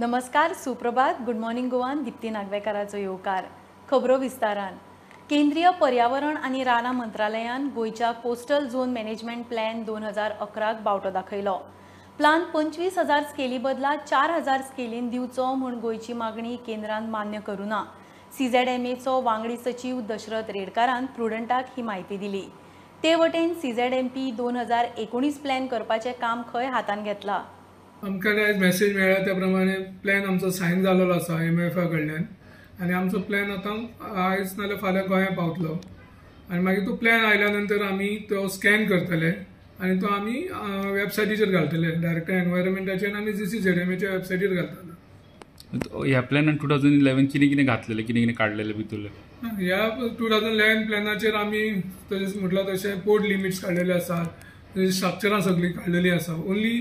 नमस्कार, सुप्रभात. Good morning गोवान दीप्ती नागवेकाराचो येवकार. खबरो विस्तारान. केंद्रीय पर्यावरण आनी रानां मंत्रालयान गोंयच्या कोस्टल झोन मॅनेजमेंट प्लॅन 2011 बावटो दाखयलो. प्लान 25,000 स्केली बदला 4,000 स्केलीन दिवचो म्हूण गोंयची मागणी केंद्रान मान्य करूं ना. सीझेडएमएचो वांगडी सचीव दशरथ रेडकारान प्रुडंटाक ही म्हायती दिली. ते वटेन सीझेडएमपी 2019 प्लॅन करपाचें काम खंय हातान घेतला. आमकां आयज मॅसेज मेळ्ळा त्या प्रमाणे प्लॅन आमचो सायन जाल्लो आसा एमएफा कडल्यान आनी आमचो प्लॅन आतां आयज नाल्यार फाल्यां गोंया पावतलो आनी मागीर तो प्लॅन आयल्या नंतर आमी तो स्कॅन करतले आनी तो आमी वेबसायटीचेर घालतले. डायरेक्टर एनवायरमेंटाचेर आनी जीसीझेडएमएच्या वेबसायटीर घालतले. ह्या प्लॅनान 2011 कितें कितें घातलेलें, कितें कितें काडलेलें भितरलें? ह्या 2011 प्लॅनाचेर आमी तशें म्हटलां तशें पोर्ट लिमिट्स काडलेले आसात, स्ट्रक्चरां सगळीं काडलेलीं आसा. ओन्ली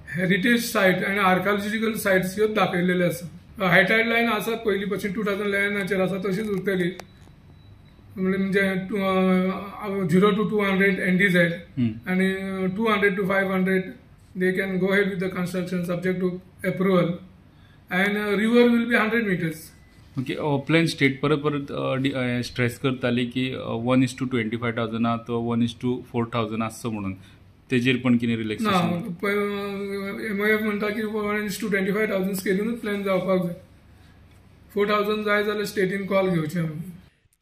हेरिटेज सायट आनी आर्किओलॉजिकल सायट्स ह्यो दाखयलेल्यो आसा. हाय टायड लायन आसा पयलीं पासून 2011 आसा तशीच उरतली, म्हणजे 0 to 200 NDZ आनी 200 to 500 they can go ahead with the construction subject to approval and river will be 100 meters. Okay, plan state परत परत स्ट्रेस करताली की 1:25,000 तो 1:4,000 आसचो म्हणून, तेजेर पण कितें रिलॅक्सेशन ना? एमओएफ म्हणटा की 1:25,000 स्केलूनच प्लॅन जावपाक जाय. 4,000 जाय जाल्यार स्टेटीन कॉल घेवचें आमी.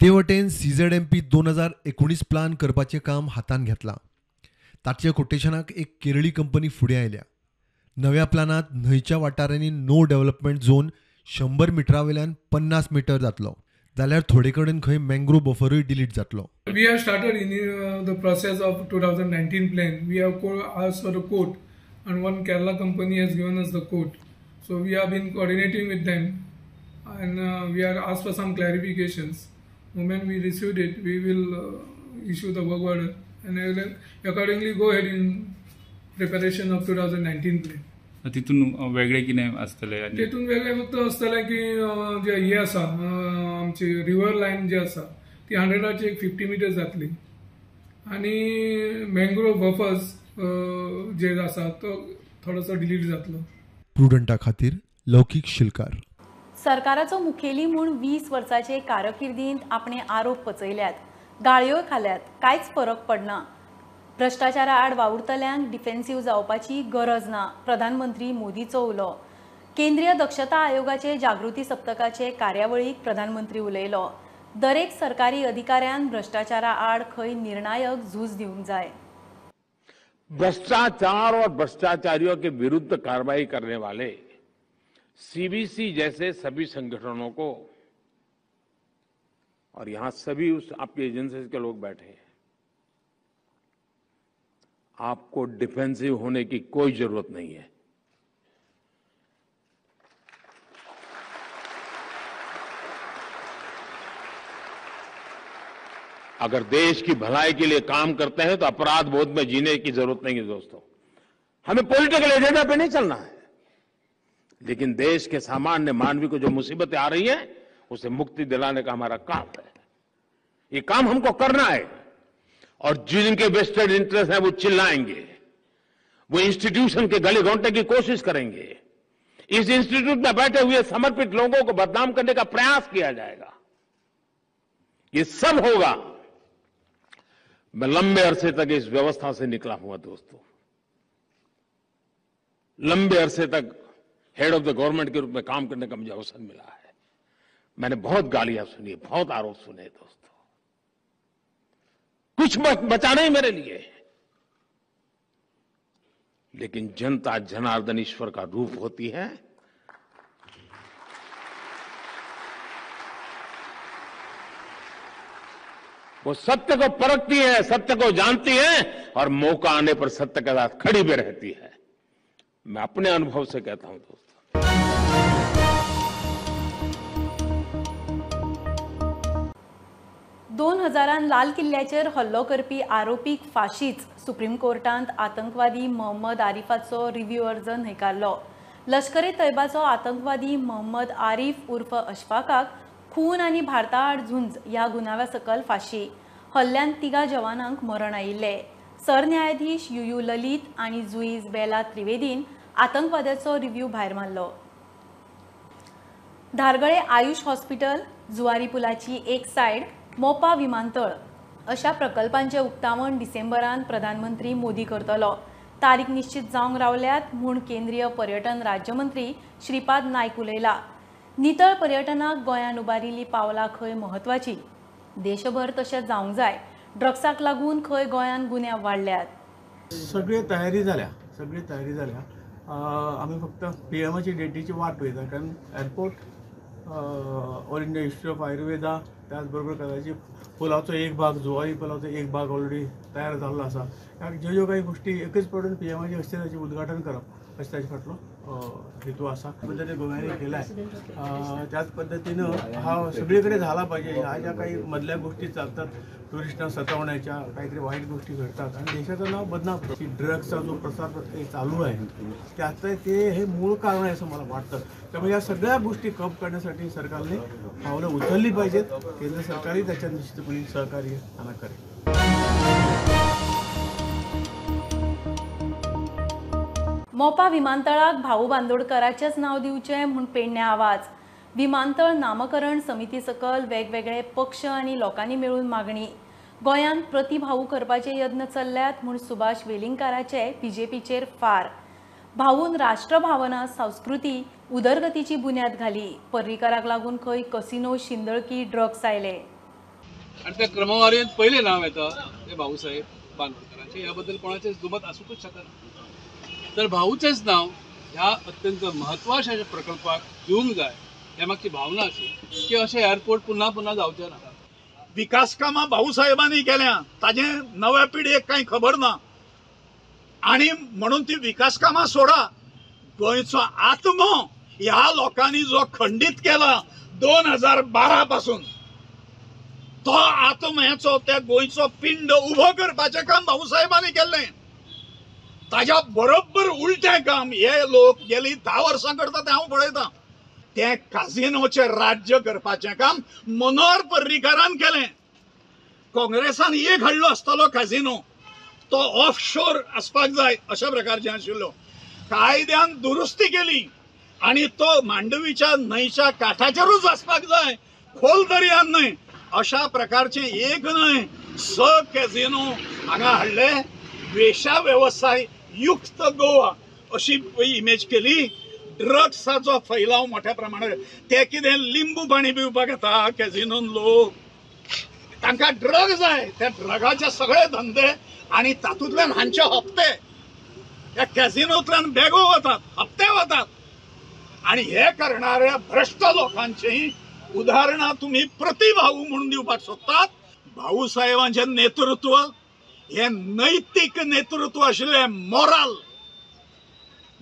ते वटेन सीझेडएमपी 2019 प्लान करपाचें काम हातान घेतलां. ताच्या कोटेशनाक एक केरळी कंपनी फुडें आयल्या. नव्या प्लानांत न्हंयच्या वाठारांनी नो डेव्हलपमेंट झोन 100 मिटरा वयल्यान 50 मिटर जातलो, जाल्यार थोडे कडेन खंय मँग्रोव बफरूय डिलीट जातलो. We have started in the process of 2019 plan. We have asked for a quote and one Kerala company has given us the quote. So we have been coordinating with them and we are asked for some clarifications. Moment we received it, we will issue the work order and accordingly go ahead in preparation of 2019 plan. तितून वेगळे कितें आसतलें? तितून वेगळें फक्त आसतलें की जे हे आसा आमची रिवर लायन जी आसा ती 100 एक 50 मिटर जातली आनी मँग्रोव बफर्स जे आसा तो थोडोसो डिलीट जातलो. प्रुडंटा खातीर लौकीक शिलकार. सरकाराचो मुखेली म्हूण 20 वर्साचे कारकिर्दींत आपणे आरोप पचयल्यात, गाळयोय खाल्यात, कांयच फरक पडना. भ्रश्टाचारा आड वावुरतल्यांक डिफेन्सिव्ह जावपाची गरज ना, प्रधानमंत्री मोदीचो उलो. केंद्रीय दक्षता आयोगाचे जागृती सप्तकाचे कार्यावळीक प्रधानमंत्री उलयलो. दरेक सरकारी अधिकाऱ्यान भ्रश्टाचारा आड खंय निर्णायक झूज दिवंक जाय. भ्रष्टाचार और भ्रष्टाचारियों के विरुद्ध कार्रवाई करने वाले सीबीसी जैसे सभी संगठनों को, और यहां सभी उस आपकी एजेंसी के लोग बैठे हैं, आपको डिफेंसिव होने की कोई जरूरत नहीं है। अगर देश की भलाई के लिए काम करते हैं तो अपराध बोध में जीने की जरूरत नहीं है दोस्तों। हमें पॉलिटिकल एजेंडा पे नहीं चलना है, लेकिन देश के सामान्य मानवी को जो मुसीबतें आ रही हैं उसे मुक्ति दिलाने का हमारा काम है। ये काम हमको करना है। और जिनके वेस्टेड इंटरेस्ट है वो चिल्लाएंगे, वो इंस्टीट्यूशन के गले घोंटने की कोशिश करेंगे, इस इंस्टीट्यूट में बैठे हुए समर्पित लोगों को बदनाम करने का प्रयास किया जाएगा। ये सब होगा। मैं लंबे अरसे तक इस व्यवस्था से निकला हुआ दोस्तों, लंबे अरसे तक हेड ऑफ the government के रूप में काम करने का मुझे अवसर मिला है। मैंने बहुत गालियां सुनी, बहुत आरोप सुने दोस्तों, कुछ बचा नहीं मेरे लिए। लेकिन जनता जनार्दन ईश्वर का रूप होती है। वो सत्य को परखती है, सत्य को जानती है और मौका आने पर सत्य के साथ खड़ी भी रहती है। मैं अपने अनुभव से कहता हूं दोस्तों। 2000 लाल किल्ल्याचेर हल्लो करपी आरोपीक फाशीच. सुप्रीम कोर्टांत आतंकवादी मोहम्मद आरिफाचो रिव्ह्यू अर्ज न्हयकारलो. लश्कर ए तैबाचो आतंकवादी मोहम्मद आरिफ उर्फ अशफाकाक खून आनी भारता आड झुंज ह्या गुन्यांवा सकल फाशी. हल्ल्यांत 3 जवानांक मरण आयिल्लें. सरन्यायाधीश you you Lalit आनी जुईज बेला त्रिवेदीन आतंकवाद्याचो रिव्ह्यू भायर मारलो. धारगळे आयुष हॉस्पिटल, जुवारी पुलाची एक सायड, मोपा विमानतळ अशा प्रकल्पांचे उक्तावण डिसेंबरान प्रधानमंत्री मोदी करतलो. तारीख निश्चित जावंक रावल्यात म्हूण केंद्रीय पर्यटन राज्यमंत्री श्रीपाद नायक उलयला. नितळ पर्यटनाक गोंयान उबारिल्ली पावलां खंय म्हत्वाची, देशभर तशें जावंक जाय. ड्रग्साक लागून खंय गोंयान गुन्यांव वाडल्यात. सगळी तयारी जाल्या, सगळी तयारी जाल्या. आमी फक्त पीएमाची डेटीची वाट पळयता, कारण airport, All India Institute of Ayurveda, त्याच बरोबर कदाचित पुलाचो एक भाग, जुवारी पुलाचो एक भाग ऑलरेडी तयार जाल्लो आसा. ज्यो ज्यो काही गोष्टी एकच पडून पीएमाचे हस्ते ताचें उद्घाटन करप अशें ताचे फाटलो हेतू आसा. पद्दतीन गोव्यांनी केला आहे त्याच पद्दतीनं हा सगळीकडे झाला पाहिजे. ह्या ज्या काही मधल्या गोष्टी चालतात टुरिस्टांना सतावण्याच्या, काहीतरी वाईट गोष्टी घडतात आणि देशाचं नाव बदनाम. ड्रग्सचा जो प्रसार चालू आहे त्याचं ते हे मूळ कारण आहे असं मला वाटतं. त्यामुळे या सगळ्या गोष्टी कम करण्यासाठी सरकारने पावलं उचलली पाहिजेत. केंद्र सरकारही त्याच्यात निश्चितपणे सहकार्य त्यांना करेल. मोपा विमानतळाक भाऊ बांदोडकराचेच नाव दिवचें म्हूण पेडण्या आवाज. विमानतळ नामकरण समिती सकल वेगवेगळे पक्ष आनी लोकांनी मेळून मागणी. गोंयांत प्रतिभाऊ करपाचे यत्न चल्ल्यात म्हूण सुभाष वेलिंगकाराचे बीजेपीचेर फार. भाऊन राष्ट्रभावना, संस्कृती, उदरगतीची बुन्याद घाली. पर्रीकराक लागून खंय कसिनो, शिंदळकी, ड्रग्स आयले. आनी त्या क्रमवारींत पयलें नांव येता तें भाऊसाहेब बांदोडकरांचें. ह्या बद्दल कोणाचेंच दुमत आसूंकच शकना. तर भाऊचेच नाव ह्या अत्यंत म्हत्वाच्या प्रकल्पाक दिवंक जाय ह्या मागची भावना अशी की अशें एअरपोर्ट पुन्हा पुन्हा जावचें ना. विकास कामां भाऊसाहेबांनी केल्या ताजें नव्या पिढयेक कांय खबर ना आनी म्हणून ती विकास कामां सोडा, गोंयचो आत्मो ह्या लोकांनी जो खंडीत केला 2012 पासून, तो आत्म्याचो त्या गोंयचो पिंड उभो करपाचें काम भाऊसाहेबांनी केल्लें. ताज्या बरोबर उलटें काम हे लोक गेली 10 वर्सां करता तें हांव पळयतां. तें काजिनोचें राज्य करपाचें काम मनोहर पर्रीकारान केलें. काँग्रेसान एक हाडलो आसतलो काजिनो, तो ऑफशोर आसपाक जाय अशा प्रकारचें आशिल्लो. कायद्यान दुरुस्ती केली आनी तो मांडवीच्या न्हंयच्या काठाचेरूच आसपाक जाय, खोल दर्यान न्हय अशा प्रकारचें एक न्हय 6 कॅझिनो हांगा हाडले. वेशा वेवसाय युक्त गोवा अशी इमेज केली. ड्रग्साचो फैलाव मोठ्या प्रमाणात, ते कितें लिंबू पाणी पिवपाक येता कॅझिनोन लोक, तांकां ड्रग जाय. त्या ड्रगाचे सगळे धंदे आनी तातूंतल्यान हांचे हप्ते, ह्या कॅझिनोंतल्यान बॅगो वतात, हप्ते वतात. आनी हे करणाऱ्या भ्रश्ट लोकांची उदाहरणां तुमी प्रतिभाऊ म्हणून दिवपाक सोदतात. भाऊसाहेबांचें नेतृत्व हे नैतीक नेतृत्व आशिल्लें, मोराल,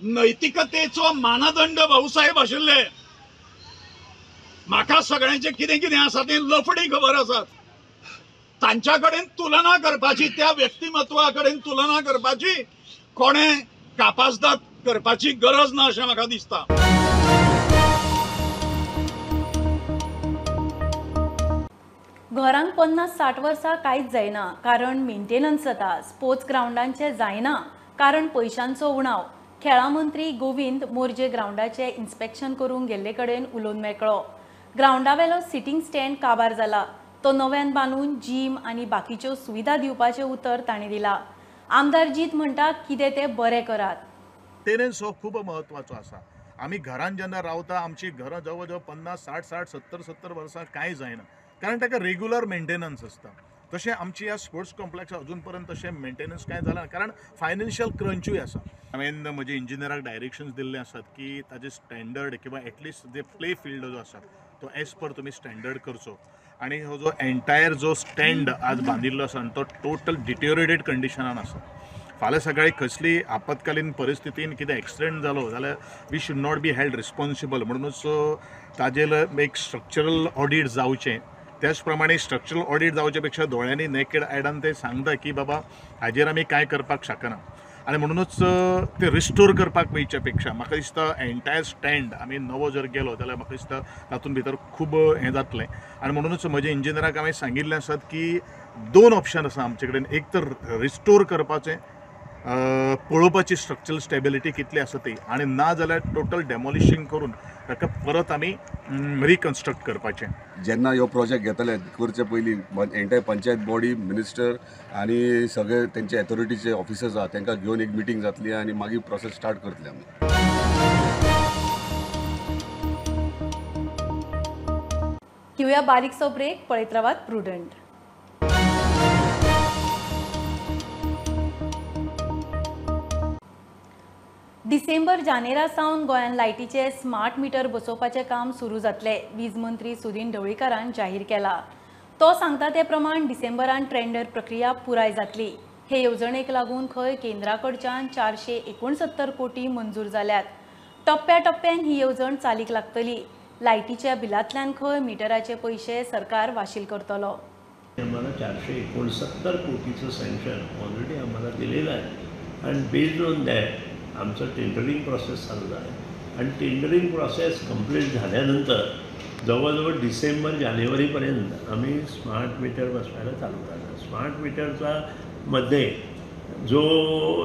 नैतिकतेचो मानदंड भाऊसाहेब आशिल्ले. म्हाका सगळ्यांचे कितें कितें आसा तें लफडी खबर आसात. तांच्या कडेन तुलना करपाची, त्या व्यक्तिमत्वा कडेन तुलना करपाची कोणें कापासदाद करपाची गरज ना अशें म्हाका दिसता. घरांक 50-60 वर्सां कांयच जायना कारण मेंटेनन्स जाता. स्पोर्ट्स ग्रावंडांचे जायना कारण पयशांचो उणाव. खेळां मंत्री गोविंद मोरजे ग्रावंडाचें इन्स्पेक्शन करूंक गेल्ले कडेन उलोवन मेकळो. ग्रावंडावेलो सिटींग स्टँड काबार जाला, तो नव्यान बांदून जीम आनी बाकीच्यो सुविधा दिवपाचें उतर ताणें दिला. आमदार जीत म्हणटा कितें तें बरें करात. मेंटेनन्स हो खूब म्हत्वाचो आसा. आमी घरान जेन्ना रावता, आमची घरां जवळ जवळ 50, 60, 60, 70, 70 वर्सां कांय जायना, कारण ताका रेग्युलर मेंटेनन्स आसता. तशें आमची ह्या स्पोर्ट्स कॉम्प्लेक्स अजून पर्यंत तशें मेंटेनन्स कांय जाला ना, कारण फायनान्शियल क्रंचूय आसा. हांवें म्हजे इंजिनियराक डायरेक्शन्स दिल्ले आसात की ताजे स्टँडर्ड किंवा एटलिस्ट जे प्ले फिल्ड जो आसा तो एज पर तुमी स्टँडर्ड करचो. आनी हो जो एंटायर जो स्टँड आज बांदिल्लो आसा आनी तो टोटल डिटेरियोरेटेड कंडिशनान आसा. फाल्यां सकाळी कसली आपत्कालीन परिस्थितीन कितें एक्सिडेंट जालो जाल्यार we should not be held responsible. म्हणूनच ताजेर एक स्ट्रक्चरल ऑडीट जावचें. त्याच प्रमाणे स्ट्रक्चरल ऑडीट जावचे पेक्षा दोळ्यांनी नेकेड आयडान ते सांगता की बाबा हाजेर आमी कांय करपाक शकना. आनी म्हणूनच ते रिस्टोर करपाक वयच्या पेक्षा म्हाका दिसता एंटायर स्टँड आमी नवो जर गेलो जाल्यार म्हाका दिसता तातूंत भितर खूब हें जातलें. आनी म्हणूनच म्हज्या इंजिनियराक हांवें सांगिल्लें आसात की 2 ऑप्शन आसा आमचे कडेन, एक तर रिस्टोर करपाचें पळोवपाची स्ट्रक्चरल स्टेबिलिटी कितली आसा ती, आनी ना जाल्यार टोटल डेमोलिशींग करून ताका परत आमी रिकन्स्ट्रक्ट करपाचें. जेन्ना ह्यो प्रोजेक्ट घेतले करचे पयलीं एंटायर पंचायत बॉडी, मिनिस्टर आनी सगळे तेंचे एथॉरिटीचे ऑफिसर्स आहा तांकां घेवन एक मिटींग जातली आनी मागीर प्रोसेस स्टार्ट करतले आमी. घेवया बारीकसो ब्रेक, पळयत रावात प्रुडंट. डिसेंबर जानेरा सावन गोंयांत लायटीचे स्मार्ट मिटर बसोवपाचें काम सुरू जातलें, वीज मंत्री सुदिन ढवळीकारान जाहीर केला. तो सांगता ते प्रमाण डिसेंबरान टेंडर प्रक्रिया पुराय जातली. हे येवजणेक लागून खंय केंद्रा कडच्यान 469 कोटी मंजूर जाल्यात. टप्प्या टप्प्यान ही येवजण चालीक लागतली. लायटीच्या बिलांतल्यान खंय मिटराचे पयशे सरकार वाशील करतलो. आम्हाला 469 कोटीचं सँक्शन ऑलरेडी आम्हाला दिलेलं आहे आणि बेस्ड ऑन that आमचं टेंडरिंग प्रोसेस चालू आहे आणि टेंडरिंग प्रोसेस कंप्लीट झाल्यानंतर जवळजवळ डिसेंबर जानेवारीपर्यंत आम्ही स्मार्ट मीटर बसवायला चालू करणार. स्मार्ट मीटरचा मध्ये जो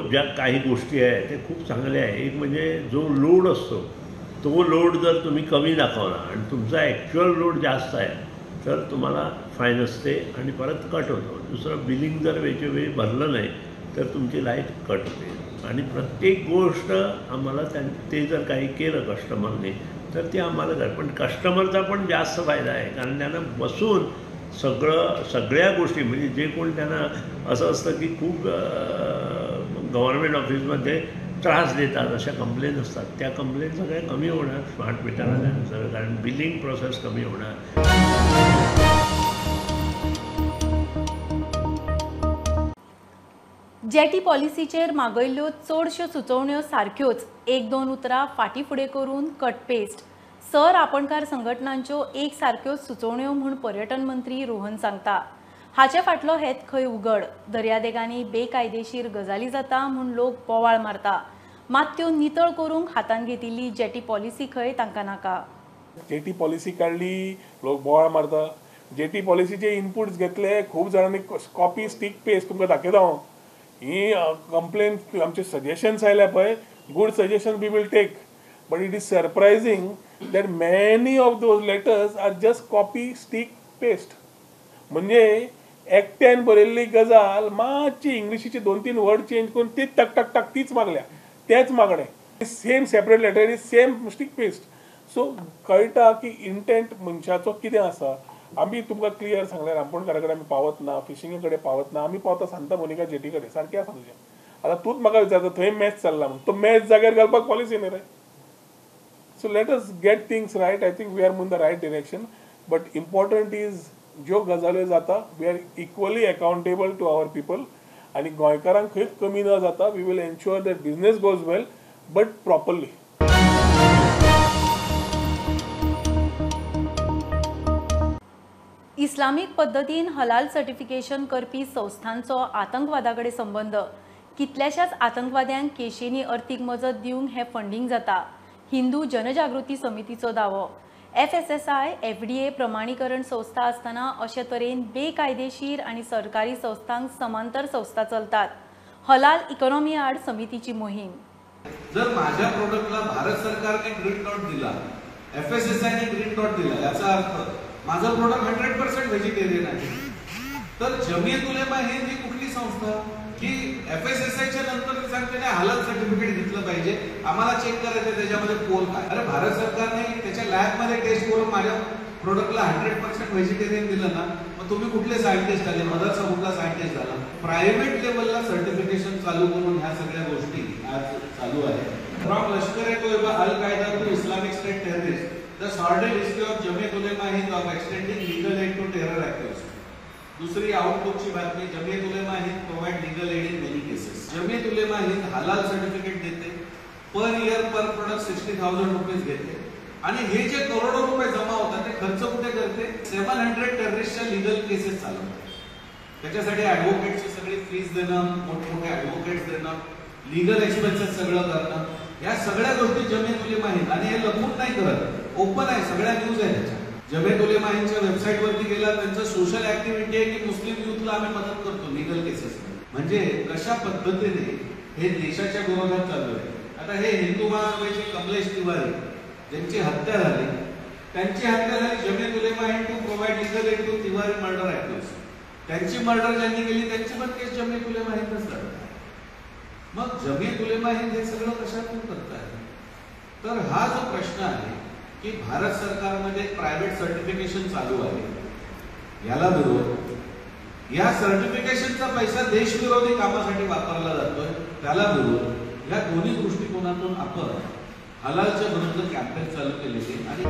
ज्या काही गोष्टी आहे ते खूप चांगल्या आहे. एक म्हणजे जो लोड असतो तो लोड जर तुम्ही कमी दाखवला आणि तुमचा ॲक्च्युअल लोड जास्त आहे तर तुम्हाला फाईन असते आणि परत कट होतो. दुसरं बिलिंग जर वेळच्या वेळी भरलं नाही तर तुमची लाईट कट होते. आणि प्रत्येक गोष्ट आम्हाला ते जर काही केलं कस्टमरने तर ते आम्हाला कर, पण कस्टमरचा पण जास्त फायदा आहे कारण त्यांना बसून सगळ्या गोष्टी म्हणजे जे कोण त्यांना असं असतं की खूप गव्हर्नमेंट ऑफिसमध्ये त्रास देतात अशा कंप्लेन असतात, त्या कंप्लेन सगळ्या कमी होणार स्मार्ट मीटर आल्यानंतर, कारण बिलिंग प्रोसेस कमी होणार. जेटी पॉलिसीचेर मागयल्ल्यो चडश्यो सुचोवण्यो सारक्योच, एक दोन उतरां फाटी फुडें करून कट पेस्ट. सर आपणकार संघटनांच्यो एक सारक्योच सुचोवण्यो म्हूण पर्यटन मंत्री रोहन सांगता. हाचे फाटलो हेत खंय उगड. दर्यादेगांनी बेकायदेशीर गजाली जाता म्हूण लोक बोवाळ मारता, मात त्यो नितळ करूंक हातान घेतिल्ली जेटी पॉलिसी खंय तांकां नाका. जेटी पॉलिसी काडली, लोक बोवाळ मारता. जेटी पॉलिसीचे इनपुट्स घेतले खूब जाणांनी, कॉपी स्टीक पेस्ट तुमकां दाखयता हांव. ही कंप्लेन आमचे सजेशन्स आयल्या पळय, good suggestion we will take, but it is surprising that many of those letters are just copy stick paste. म्हणजे एकट्यान बरयल्ली गजाल मातशी इंग्लिशीचे 2-3 वर्ड चेंज करून तीच टक टक टक तीच मागल्या, तेच मागणें, same separate letter is same stick paste. So कळटा की इंटेंट मनशाचो कितें आसा. आमी तुमकां क्लियर सांगलें, रांपोणकारा कडेन आमी पावत ना, फिशिंगे कडेन पावत ना, आमी पावता सांता मोनिका जेटी कडेन, सारकें आसा तुजें. आतां तूंच म्हाका विचारता थंय मॅच चल्ला म्हूण, तो मॅच जाग्यार घालपाक पॉलिसी न्ही रे. So let us get things right. I think we are in the right direction, but important is ज्यो गजाल्यो जाता we are equally accountable to our people आनी गोंयकारांक खंयच कमी न जाता we will ensure that business goes well but properly. Islamic पद्दतीन हलाल सर्टिफिकेशन करपी संस्थांचो आतंकवादा कडेन संबंद. कितल्याशाच आतंकवाद्यांक केशींनी अर्थीक मजत दिवंक हें फंडींग जाता. हिंदू जनजागृती समितीचो दावो. FSSAI FDA प्रमाणीकरण संस्था आसतना अशे तरेन बेकायदेशीर आनी सरकारी संस्थांक समांतर संस्था चलतात. हलाल इकॉनॉमी आड समितीची मोहीम. जर माझ्या प्रोडक्टला भारत सरकारने ग्रीन डॉट दिला, FSSAI ने ग्रीन डॉट दिला, याचा अर्थ माझं प्रोडक्ट 100% व्हेजिटेरियन आहे. तर जमियत उलेमा हिंद ही कुठली संस्था की FSSAIच्या नंतर सांगते नाही हलाल सर्टिफिकेट घेतलं पाहिजे, आम्हाला चेक करायचं त्याच्यामध्ये पोल काय. अरे भारत सरकारने त्याच्या लॅबमध्ये टेस्ट करून माझ्या प्रोडक्टला 100% व्हेजिटेरियन दिलं ना, मग तुम्ही कुठले सायंटिस्ट आले, मदरसा कुठला सायंटिस्ट झाला. प्रायव्हेट लेवलला सर्टिफिकेशन चालू करून ह्या सगळ्या गोष्टी आज चालू आहेत. From Lashkar-e-Taiba, Al Qaeda to Islamic State terrorist, the sordid history of Jamiat Ulema Hind of extending legal aid to terror activist. दुसरी आउटलुकची बातमी, Jamiat Ulema Hind provide legal aid in many cases. Jamiat Ulema Hind halal certificate देते, per year per product 60,000 rupees घेते आणि हे जे करोडो रुपये जमा होतात ते खर्च कुठे करते, 700 टेररिस्टच्या लिगल केसेस चालवतात. त्याच्यासाठी ॲडव्होकेटची सगळी फीज देणं, मोठमोठे ॲडव्होकेट्स देणं, लिगल एक्सपेन्सेस सगळं करणं, या सगळ्या गोष्टी जमियत उलेमा हिंद, आणि हे लपून नाही करत, ओपन आहे, सगळ्या न्यूज आहे त्याच्या. जमियत उलेमा हिंदच्या वेबसाईटवरती गेला, त्यांचं सोशल ऍक्टिव्हिटी आहे की मुस्लिम युथला आम्ही मदत करतो लिगल केसेस. म्हणजे कशा पद्धतीने हे देशाच्या विरोधात चालू आहे. आता हे हिंदू महासभेचे कमलेश तिवारी ज्यांची हत्या झाली, त्यांची हत्या झाली Jamiat Ulema Hind to provide legal aid to Tiwari murder accused. त्यांची मर्डर ज्यांनी केली त्यांची पण केस जमियत उलेमा हिंदच लढत. मग जमियत उलेमा हिंद हे सगळं कशातून करत आहे? तर हा जो प्रश्न आहे की भारत सरकारमध्ये प्रायव्हेट सर्टिफिकेशन चालू आहे, याला विरोध, या सर्टिफिकेशनचा पैसा देशविरोधी कामासाठी वापरला जातोय त्याला विरोध, या दोन्ही दृष्टिकोनातून आपण हलालच्या विरुद्ध कॅम्पेन चालू केलेली. आणि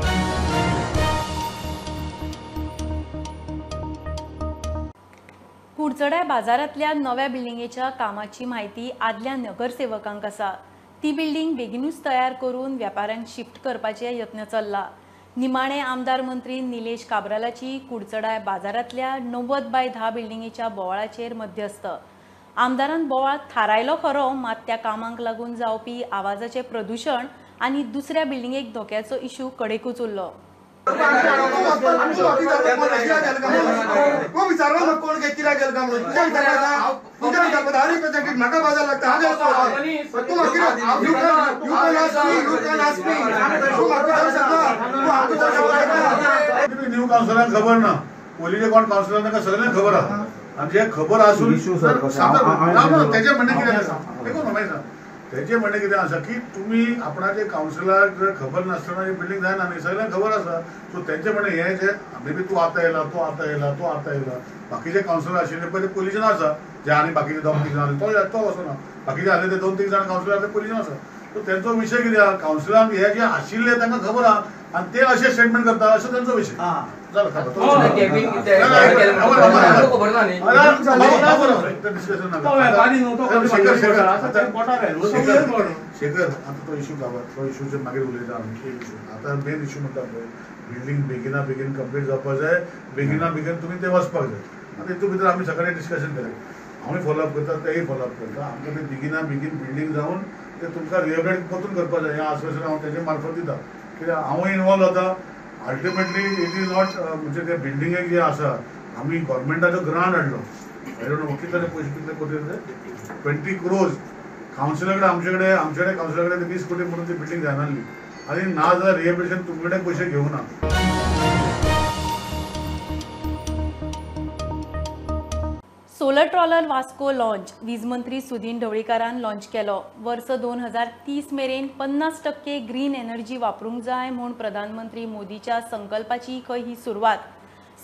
कुडचड्या बाजारातल्या नव्या बिल्डिंगेच्या कामाची माहिती आदल्या नगरसेवकांक आसा. ती बिल्डिंग बेगीनूच तयार करून व्यापाऱ्यांक शिफ्ट करपाचे यत्न चल्ला. निमाणे आमदार मंत्री निलेश काब्रालाची कुडचडाय बाजारांतल्या 90x10 बिल्डिंगेच्या बोवाळाचेर मध्यस्थ. आमदारान बोवाळ थारायलो खरो, मात त्या कामांक लागून जावपी आवाजाचें प्रदुशण आनी दुसऱ्या बिल्डिंगेक धोक्याचो इशू कडेकूच उरलो. न्यू कावन्सिलरांक खबर ना, पयलींचे कोण कावन्सिलर तांकां सगळ्यांक खबर आहा. आनी जे खबर आसून तेजें म्हणणें कितें आसा, तेजें म्हणणें कितें आसा की तुमी आपणाचे कावन्सिलराक जर खबर नासतना ही बिल्डींग जायना न्ही, सगळ्यांक खबर आसा. सो तेंचें म्हणणें हें जें मे बी तूं आतां येयला, तूं आतां येयला, तूं आतां येयला, बाकीचे कावन्सिलर आशिल्ले पळय ते पयलींच्यान आसा, जे आनी बाकीचे 2-3 जाण आसले तो वचना, बाकीचे आसले ते 2-3 जाण कावन्सिलर ते पयलींच्यान आसा. सो तेंचो विशय कितें आहा, कावन्सिलरांक हे जे आशिल्ले तांकां खबर आहा आनी ते अशें स्टेटमेंट करता अशें तेंचो विशय. शेखर, आतां तो इशू गावात, तो इशूचेर मागीर उलयता आमी. आतां मेन इशू म्हणटा पळय, बिल्डींग बेगिना बेगीन कंप्लीट जावपाक जाय, बेगिना बेगीन तुमी ते वचपाक जाय. आतां हितून भितर आमी सकाळीं डिस्कशन केलें, हांवूय फॉलोअप करता, तेय फॉलोअप करता. आमकां ते बेगिना बेगीन बिल्डींग जावन ते तुमकां रिहेबिलिटेट परतून करपाक जाय हें आश्वासन हांव तेजे मार्फत दिता. कित्याक हांवूय इनवॉल्व जाता. अल्टिमेटली it is not म्हणजे ते बिल्डिंगेक जे आसा आमी गव्हर्मेंटाचो ग्रांट हाडलो, I don't know कितले पयशे, कितले कोटी, 20 crores कावन्सिला कडेन आमचे कडेन कावन्सिला कडेन 20 कोटी म्हणून ती बिल्डींग जायनासली आनी ना जाल्यार रिहेबिलिटेशन तुमचे कडेन पयशे घेवना. सोलर ट्रॉलर वास्को लॉन्च वीज मंत्री सुदीन ढवळीकारान लॉन्च केलो. वर्स 2030 मेरेन 50% ग्रीन एनर्जी वापरूंक जाय म्हूण प्रधानमंत्री मोदीच्या संकल्पाची खंय ही सुरवात.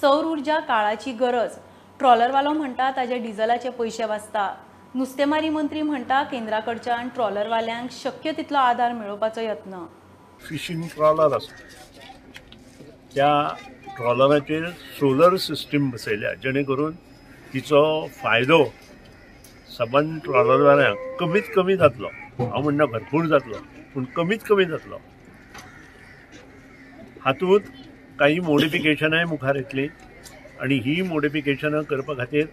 सौर ऊर्जा काळाची गरज. ट्रॉलरवालो म्हणटा ताजे डिझलाचे पयशे वाचता. नुस्तेमारी मंत्री म्हणटा केंद्रा कडच्यान ट्रॉलरवाल्यांक शक्य तितलो आदार मेळोवपाचो यत्न. फिशींग ट्रॉलर आसा त्या ट्रॉलराचेर सोलर सिस्टीम बसयल्या जेणे करून तिचो फायदो सबंद ट्रॉलरवाल्यांक कमीत कमी जातलो. हांव म्हणना भरपूर जातलो, पूण कमीत कमी जातलो. हातूंत काही मॉडिफिकेशनांय मुखार येतली आनी ही मॉडिफिकेशनां करपा खातीर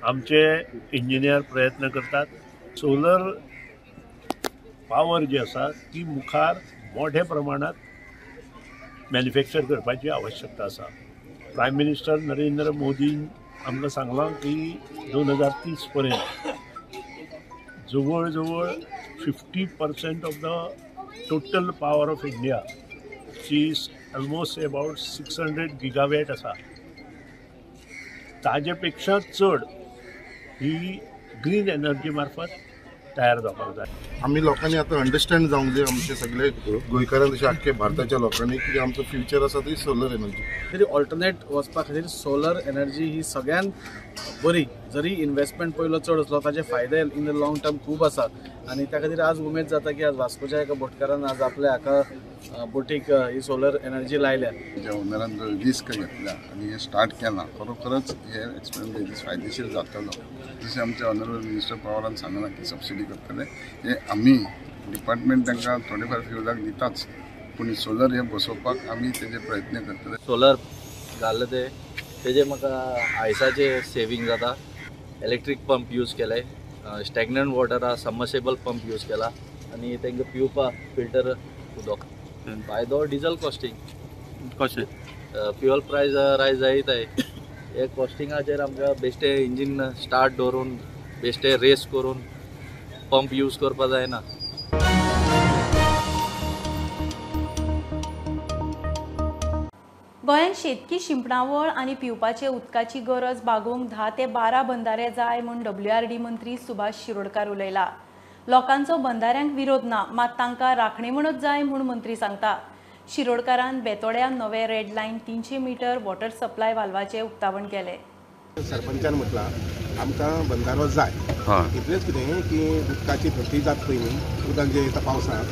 आमचे इंजिनियर प्रयत्न करतात. सोलर पावर जी आसा ती मुखार मोठ्या प्रमाणात मॅन्युफॅक्चर करपाची आवश्यकता आसा. प्रायम मिनिस्टर नरेंद्र मोदीन आमकां सांगलां की 2030 पर्यंत जवळ जवळ 50% of the total power of India ची ऑलमोस्ट अबाउट 600 गिगावॅट आसा, ताजे पेक्षा चड ही ग्रीन एनर्जी मार्फत तयार जावपाक जाय. आमी लोकांनी आतां अंडरस्टँड जावंक जाय, आमचे सगळे गोंयकारांक तशें आख्खे भारताच्या लोकांनी, की आमचो फ्युचर आसा ती सोलर एनर्जी. तरी ऑल्टरनेट वचपा खातीर सोलर एनर्जी ही सगळ्यांत बरी. जरी इन्वेस्टमेंट पयलो चड आसलो ताजे फायदे इन the long term खूब आसात आनी त्या खातीर आज उमेद जाता की आज वास्कोच्या एका बोटकारान आज आपल्या हाका बोटीक ही सोलर एनर्जी लायल्या. ज्या ओनरान जो रिस्क घेतला आनी हें स्टार्ट केलां, खरोखरच हे एक्सपेरिमेंट फायदेशीर जातलो. जशें आमचे ऑनरेबल मिनिस्टर पवारान सांगलां की सबसिडी करतले, हे आमी डिपार्टमेंट तांकां थोडे फार फ्युलाक दिताच, पूण सोलर हे बसोवपाक आमी तेजे प्रयत्न करतले. सोलर घाल्ले ते तेजे म्हाका आयसाचे सेवींग जाता. इलेक्ट्रीक पंप यूज केले, स्टॅग्नंट वॉटर आहा, सबमर्सिबल पंप यूज केला आनी तांकां पिवपाक फिल्टर उदक. फायदो डिजल कॉस्टींग कशें फ्युअल प्रायस रायज जायत आहे, हे कॉस्टिंगाचेर आमकां बेश्टे इंजीन स्टार्ट दवरून बेश्टे रेस करून पंप यूज करपा जायना. गोंयांत शेतकी शिंपणावळ आनी पिवपाचे उदकाची गरज भागोवंक 10 ते 12 बंधारे जाय म्हूण WRD मंत्री सुभाष शिरोडकार उलयला. लोकांचो बंधाऱ्यांक विरोध ना, मात तांकां राखणे म्हणत जाय म्हूण मंत्री सांगता. शिरोडकारान बेतोड्या नवे red line 300 metre water supply वाल्वाचें उक्तावण केलें. सरपंचान म्हटलां आमकां बंधारो जाय, इतलेंच कितें की उदकाची भरती जात पळय न्ही, उदक जें येता पावसांत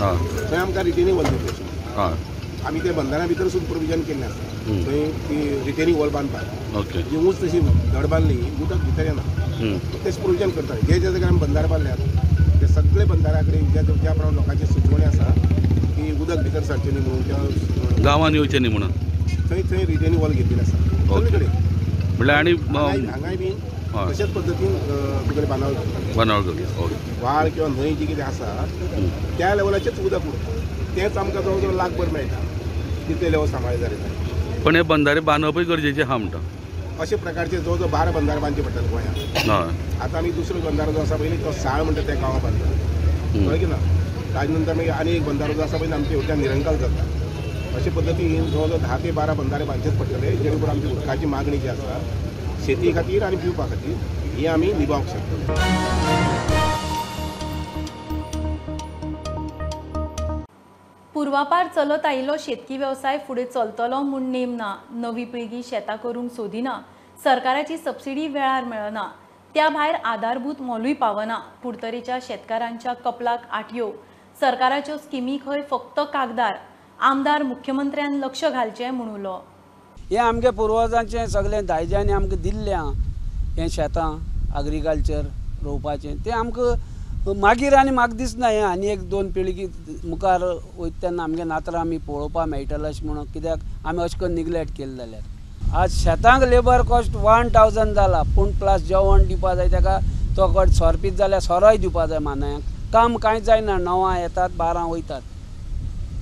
थंय आमकां रिटेनिंग वॉल दिवपाचें. आमी ते बंधाऱ्या भितर सुद्दां प्रोविजन केल्लें आसा, थंय ती रिटेनिंग वॉल बांदपाक, जी ऊंच तशी धड बांदली उदक भितर येना, तेच प्रोविजन करता. जे जे जाग्यार आमी बंधारे बांदल्यात ते सगळे बंधाऱ्या कडेन ज्या ज्या प्रमाणे लोकांची सुचोवणी आसा की उदक भितर सरचें न्ही म्हणून किंवा गांवांत येवचें न्ही म्हणून थंय थंय रिटेनिंग वॉल घेतिल्लें आसा सगळे कडेन. म्हणल्यार आनी हांगाय बी तशेंच पद्दतीन तुगेले बांदावळ करता, बांदावळ करता. व्हाळ किंवा न्हंय जी कितें आसा त्या लेवलाचेच उदक उरता, तेंच आमकां जवळ जवळ लाखभर मेळटा, तितले लेवल सांबाळ्ळे जालें. पण हे बंधारे बांदपूय गरजेचे आहा म्हणटा. अशे प्रकारचे जवळ जवळ 12 बंधारे बांदचे पडटात गोंयांत. आतां आमी दुसरो बंधारो जो आसा पयलीं तो साळ म्हणटा त्या गांवां बांदता, कळ्ळें की ना. ताजे नंतर मागीर आनी एक बंधारो जो आसा पयलीं आमच्या वयल्यान निरंकाल जाता. अशे पद्दतीन जवळ जवळ 10 ते 12 बंधारे बांदचेच पडटले, जेणे करून आमची उदकाची मागणी जी आसा शेती खातीर आनी पिवपा खातीर ही आमी निभावंक शकतले. पुर्वापार चलत आयिल्लो शेतकी वेवसाय फुडें चलतलो म्हूण नेम ना. नवी पिळगी शेतां करूंक सोदिना, सरकाराची सबसिडी वेळार मेळना, त्या भायर आधारभूत मोलूय पावना. कुडतरेच्या शेतकारांच्या कपलाक आठयो, सरकाराच्यो स्किमी खंय फक्त कागदार. आमदार मुख्यमंत्र्यान लक्ष घालचें म्हूण उलो. हें आमगे पुर्वजांचें सगळें दायजांनी आमकां दिल्लें आहा, हें शेतां एग्रीकल्चर रोवपाचें तें आमकां मागीर आनी म्हाका दिसना हें आनी एक दोन पिळगी मुखार वयता तेन्ना आमगे नातरां आमी पळोवपाक मेळटलें अशें म्हणून, कित्याक आमी अशें करून निग्लेक्ट केलें जाल्यार. आज शेतांक लेबर कॉस्ट 1000 जाला, पूण प्लस जेवण दिवपा जाय ताका, तो कड सोरपीत जाल्यार सोरोय दिवपा जाय मानायांक. काम कांयच जायना, 9 येतात 12 वयतात.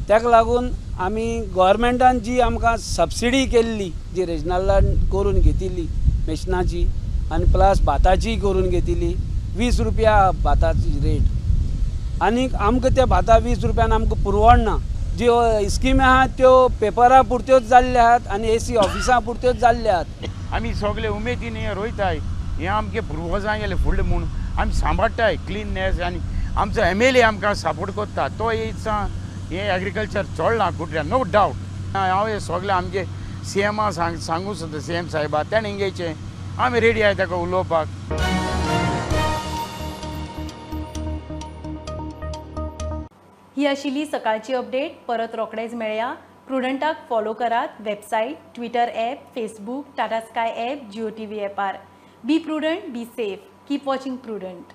ताका लागून आमी गव्हर्मेंटान जी आमकां सबसिडी केल्ली, जी रिजनलान करून घेतिल्ली मेशनाची आनी प्लस भाताचीय करून घेतिल्ली, 20 रुपया भाताची रेट, आनी आमकां त्या भाता 20 रुपयान आमकां पुरवणना. ज्यो स्किमी आहात त्यो पेपरा पुरत्योच जाल्ल्यो आहात आनी एसी ऑफिसां पुरत्योच जाल्ल्यो आहात. आमी सगळे उमेदीन हें रोयताय, हें आमगे पुर्वजां गेले फुडलें म्हूण आमी सांबाळटाय क्लिननेस, आनी आमचो MLA आमकां सपोर्ट करता, तो इत्सा हें एग्रीकल्चर चोडलां कुटऱ्या, नो डावट. हांव हें सगळें आमगे CM सांगूं सोदता, CM साहेबा तेणें घेयचें, आमी रेडी आहाय ताका उलोवपाक. ही आशिल्ली सकाळची अपडेट. परत रोखडेच मेळया. प्रुडंटाक फॉलो करात website, Twitter app, Facebook, Tata Sky app, Jio TV ॲपार. Be prudent, be safe, keep watching Prudent.